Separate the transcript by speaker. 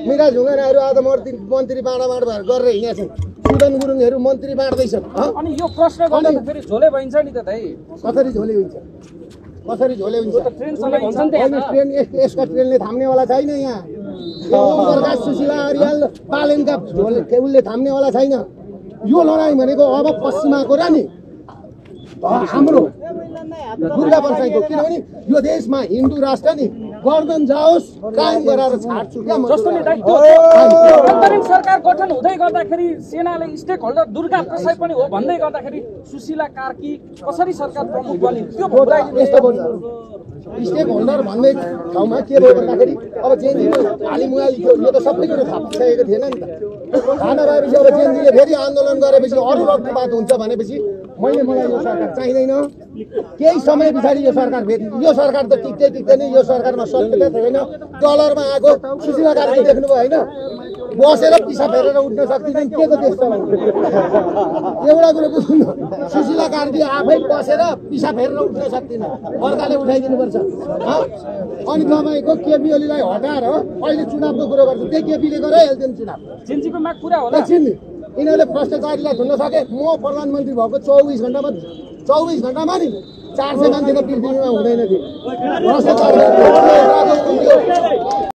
Speaker 1: मिरा झुङ्गानाहरू आज मन्त्री बाँडाबाँड भएर गरेर हिँडेका छन्। सुदन गुरुङहरू मन्त्री बाँड्दैछन्।
Speaker 2: अनि यो प्रश्न गर्दा त फेरि झोले भइन्छ नि त दाइ।
Speaker 1: कसरी झोले हुन्छ? कसरी झोले हुन्छ?
Speaker 2: ट्रेन सबै भन्छन् त्यहाँ।
Speaker 1: ट्रेन यसका ट्रेनले थाम्नेवाला छैन यहाँ। ओमप्रकाश सुशीला अरियाल पालेनका झोले उसले थाम्नेवाला छैन। यो लडाइँ भनेको अब पश्चिमाको र नि हाम्रो दुर्गा परसाईको, किनभने यो देशमा हिन्दू राष्ट्र नि गर्दन जाओस् कायम गराएर छाड्छु क्या।
Speaker 2: जस्तो नि दाइ अन्तरिम सरकार गठन हुँदै गर्दाखेरि सेनाले स्टेक होल्डर दुर्गा परसाई पनि हो भन्दै गर्दाखेरि सुशीला कार्की कसरी सरकार प्रमुख बनिन् त्यो बताइदिनु।
Speaker 1: यस्तो भन्नु स्टेक होल्डर भन्ने ठाउँमा के भयो भन्दाखेरि अब जेएनजीले हालिमुहाली थियो, यो त सबै कुरो थाहा पाइसकेको थिएन नि त। थाहा नभएपछि अब जेएनजीले फेरि आन्दोलन गरेपछि अरू रक्तपात बात हुन्छ भनेपछि मलाई यो सरकार चाहिँदैन। केही समय पछाडि यो सरकार यो सरकार त टिक्दैन। यो सरकारमा सत्यता छैन। डलरमा आएको सुशीला कार्की देख्नुभयो होइन, बसेर पिसा फेरेर उठ्न सक्दिनन्। के को देश चलाउनु? एउटा कुरो बुझ्नु, सुशीला कार्की आफै बसेर पिसा फेरेर उठ्न सक्दिन, अर्काले उठाइदिनुपर्छ। अनि तपाईँको केपी ओलीलाई हटाएर अहिले चुनावको कुरो गर्छ, त्यही केपीले गराइहाल्थ्यो नि चुनाव।
Speaker 2: जेएनजीको माग पुरा होला।
Speaker 1: यिनीहरूले भ्रष्टाचारीलाई धुन्न सके। म प्रधानमन्त्री भएको 24 घण्टामा नि 400 मान्छेको पृथ्वीमा हुँदैन थियो भ्रष्टाचार।